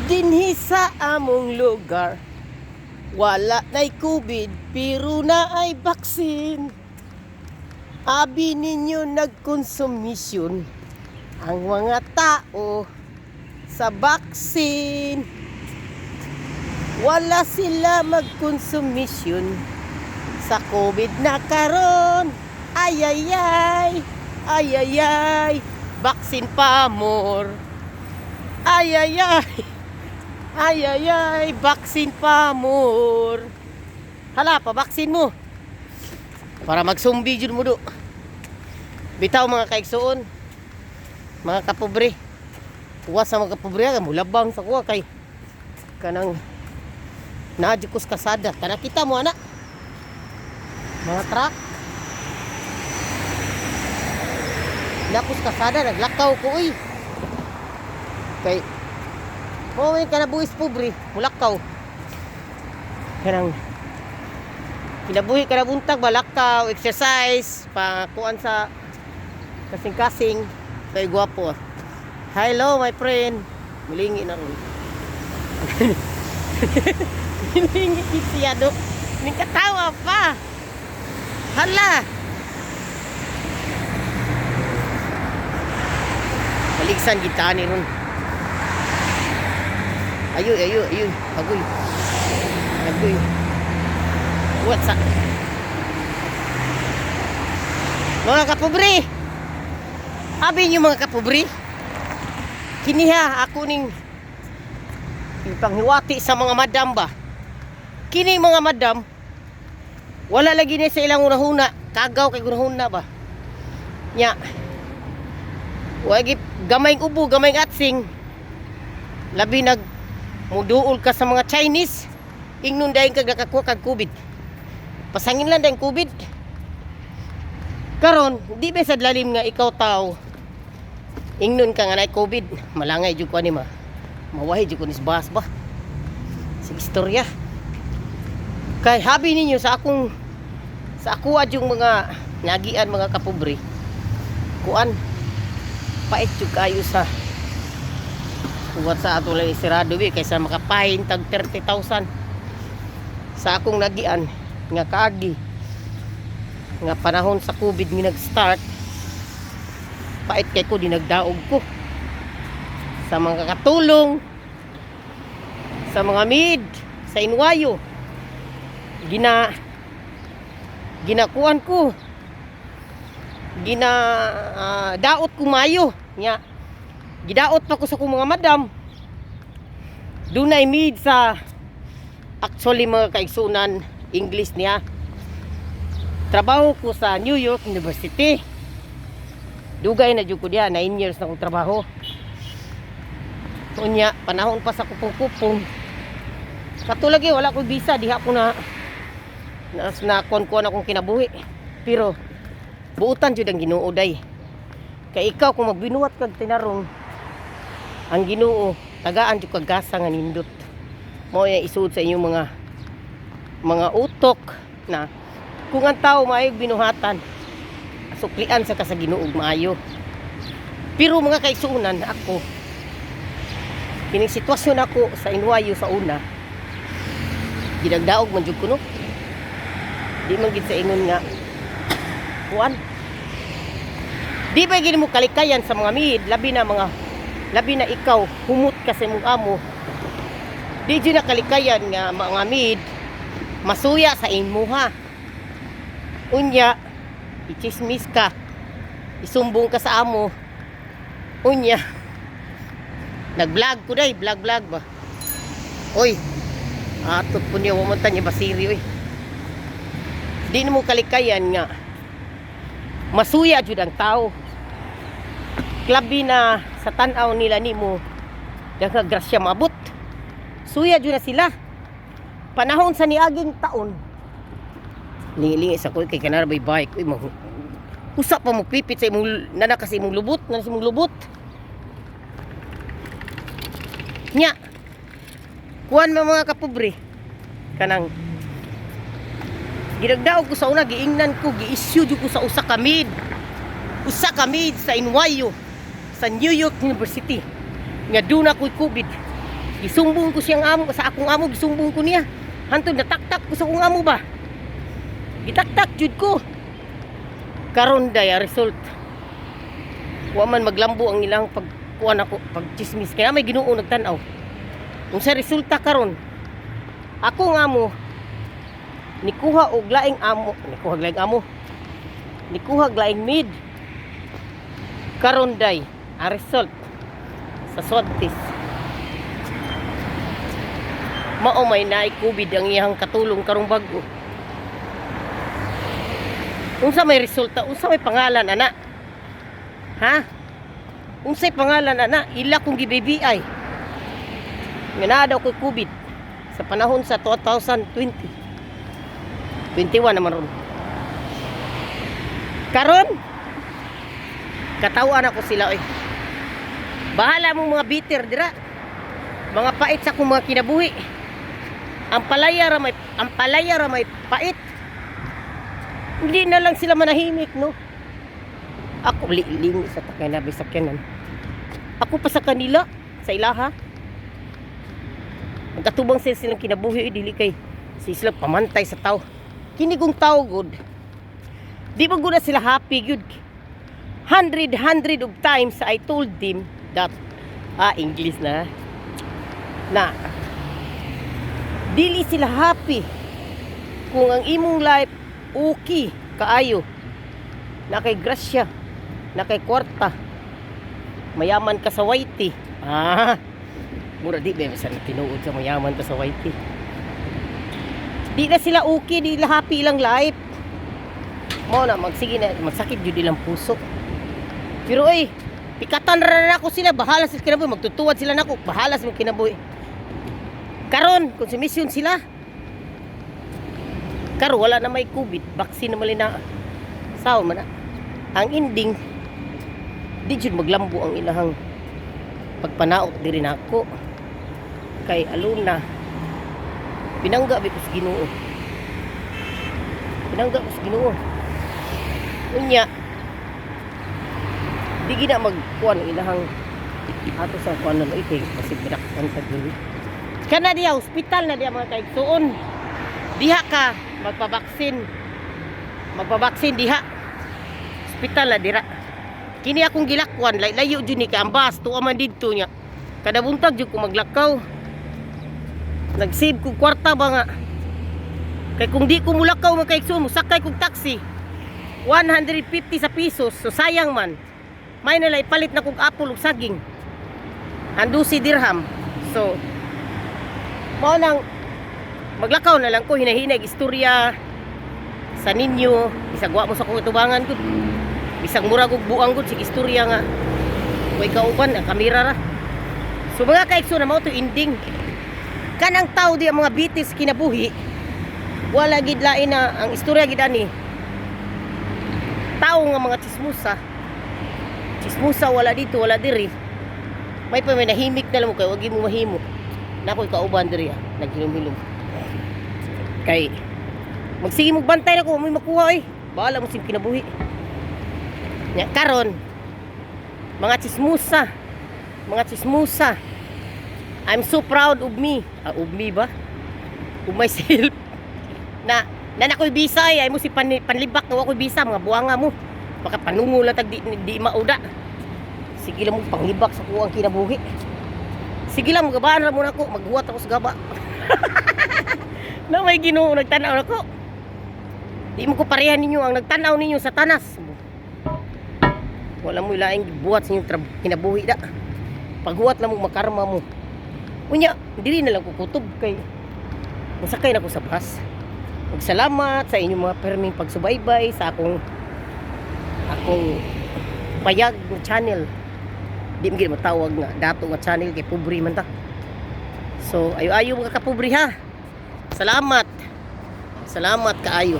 Dinhi sa among lugar, wala na'y COVID pero naay vaccine. Abi ninyo, nagkonsumisyon ang mga tao sa vaccine. Wala sila magkonsumisyon sa COVID na karon. Ay ay ay, ay ay ay, vaccine pa more. Ay ay ay, ay ay ay, vaccine pa more. Hala, pa-vaccine mo. Para magsumbi jud mo do. Bitaw, mga kaigsuon. Mga kapobre. Kuha sa mga kapobre ka mulabang sa kuha kay kanang naa ko sa kasada. Kana kita mo ana. Mga truck. Naa ko sa kasada, naglakaw ko uy. Kay mo may kinabuhi pobre, mulakaw. Kanang kinabuhi kada buntag balakaw, exercise, pa kuan sa kasing-kasing kay gwapo. Hello, my friend. Mulingi na ron. Mulingi gid siya do. Ning katawa pa. Hala. Maligsan kita ni ron. Ayoy, ayoy, ayoy. Agoy. Agoy. What's up? Mga kapobre. Abi niyo, mga kapobre. Kiniha ako ning ipanghiwati sa mga madam ba. Kini mga madam, wala lagi ni sa ilang unahuna, kagaw kay unahuna ba. Nya. Wagi gamayng ubo, gamayng atsing. Labi nag muduol ka sa mga Chinese, ingnon dayon kag nakakuha kag COVID. Pasangin lang dayon COVID. Karon, di ba sa lalim nga ikaw tao ingnon ka nga naay COVID, malangay jud ko ani ma. Mawahi jud ko ni sa bus ba. Sige istorya. Kay habi ninyo sa ako yung mga nagian, mga kapobre. Kuan, pait jud kayo sa kuwat sa ato lang isirado bi kaysa makapahin tag 30,000 sa akong nagian nga kaagi nga panahon sa COVID nga nag-start. Pait kay ko, dinagdaog ko sa mga katulong, sa mga maid sa NYU, ginakuan ko, gina daot ko mayo nya, gidaot pa ko sa akong mga madam. Dunay maid sa, actually, mga kaigsunan, English niya. Trabaho ko sa New York University, dugay na jud ko diya, 9 years na akong trabaho. Unya panahon pa sa kupong-kupong kato lagi, wala ko visa diha ko na na, na kuan akong kinabuhi, pero buutan jud ang Ginoo day. Kay ikaw kung magbinuhat kag tinarong, ang Ginoo tagaan jud kag gasa nga nindot. Mao ya isuod sa inyong mga utok na kung ang tao maayo binuhatan, suklian sa ka sa Ginoo og maayo. Pero mga kaigsuonan, ako kining sitwasyon ako sa NYU sa una, ginagdaog man jud ko no. Di man gid sa ingon nga kuan, di ba gini mo kalikayan sa mga maid, labi na ikaw humot ka sa imong amo. Di jud na kalikayan nga mga maid masuya sa imuha, unya ichismis ka, isumbong ka sa amo. Unya nag-vlog ko day, vlog vlog ba. Oy, atot po niya, wa man ta niya basiri oy. Di na mo kalikayan nga masuya jud ang tao. Labi na sa tan-aw nila nimo daghang grasya maabot. Suya jud na sila. Panahon sa niaging taon. Lingi-lingi sa ko kay kanara bay bike. Uy, usa pa mo pipit sa imong nana kasi imong lubot, nana sa imong lubot. Nya. Kuan mo, mga kapobre. Kanang ginagdaog ko sa una, giingnan ko, gi-issue jud ko sa usa ka maid. Usa ka maid sa NYU, sa New York University. Nga duna ko'y COVID. Gisumbong ko siyang amo sa akong amo, gisumbong ko niya. Hantod nataktak ko sa akong amo ba. Gitaktak jud ko. Karon day ang result. Wa man maglambo ang ilang pagkuan ako, pagchismis kaya may Ginoo nagtan-aw. Kung sa resulta karon, ako nga amo nikuha og laing amo, nikuha og laing amo. Nikuha og laing maid. Karon day ang result sa swab test. Mao may naay COVID ang iyang katulong karong bag-o. Unsa may resulta? Unsa may pangalan ana? Ha? Unsay pangalan ana? Ila kong gi-BBI. Nga naa daw ko'y COVID sa panahon sa 2020. 21 naman ron. Karon katawan ako sila oy. Bahala mong mga bitter dira. Mga pait sa akong mga kinabuhi. Ang palaya ra may pait. Hindi na lang sila manahimik, no? Ako liling sa takay na sakyanan. Ako pa sa kanila, sa ilaha. Nagkatubang sila silang kinabuhi, eh, dili kay si sila pamantay sa tao. Kini kong tao gud. Di ba gud na sila happy gud? Hundred, hundred of times I told them that, ah, English na na dili sila happy kung ang imong life okay kaayo, na kay grasya, na kay kwarta, mayaman ka sa YT. Ah, mura di ba sa tinuod sa mayaman ka sa YT, di na sila okay, di na happy ilang life mo na magsige na magsakit jud ilang puso. Pero oy, pikatan ra na ako sila, bahala sila kinabuhi, magtutuwad sila nako, bahala sila kinabuhi. Karon kung si mission sila karon, wala na may COVID vaccine na malina sao man na. Ang ending, di jud maglambo ang ilahang pagpanaot diri nako kay aluna pinangga bi ko sa Ginoo, pinangga ko sa Ginoo. Unya di gina magkuan ang ilahang ato sa kuan na kay kasi bidakpan sa dili kana diya hospital na diya, mga kaigsuon. Diha ka magpabaksin, magpabaksin diha, hospital na dira. Kini akong gilakwan, layo jud ni kay ang bus tuwa man didto niya. Kada buntag jud ko maglakaw, nag-save kog kwarta ba nga kay kung di ko mulakaw, mga kaigsuon, musakay kog taxi, 150 sa pesos. So sayang man, may nala ipalit na kog apple ug saging, 12 dirham. So mao nang maglakaw na lang ko, hinahinay istorya sa ninyo, bisag wa mo sa akong itubangan gud, bisag murag og buang gud, sige istorya nga way kauban ang kamera ra. So mga kaigsoon na mao to ending kanang tao di ang mga bitis kinabuhi, wala gid lain na ang istorya gid ani tao nga mga chismosa, chismosa, wala dito wala diri, may pa may nahimik na lang mo kay wag mo mahimo na ako'y kauban diri, ah, naghilom-hilom kay magsige mo bantay na ko may makuha eh, bahala mo sing kinabuhi nya. Karon mga chismosa, mga chismosa, I'm so proud of me, ah, of me ba, of myself na na nakoy visa ay, ay mo si panlibak nga wa koy visa. Mga buwanga mo, baka panungo lang tag di mauda. Sige lang mo panglibak sa kuwang kinabuhi, sige lang magabaan ra mo nako, maghuwat ako sa gaba na may Ginoo nagtan-aw nako. Di mo ko parehan ninyo ang nagtan-aw ninyo sa tanas. Wala mo laing buhat sa inyong kinabuhi da. Paghuwat lang mo makarma mo. Unya dili na lang ko kutob kay masakay na ko sa bus. Ug salamat sa inyong mga perming pagsubaybay sa akong payag nga channel. Di mo gid matawag nga dato nga channel kay pobre man ta. So ayo-ayo mga kapobre ha. Salamat. Salamat kaayo.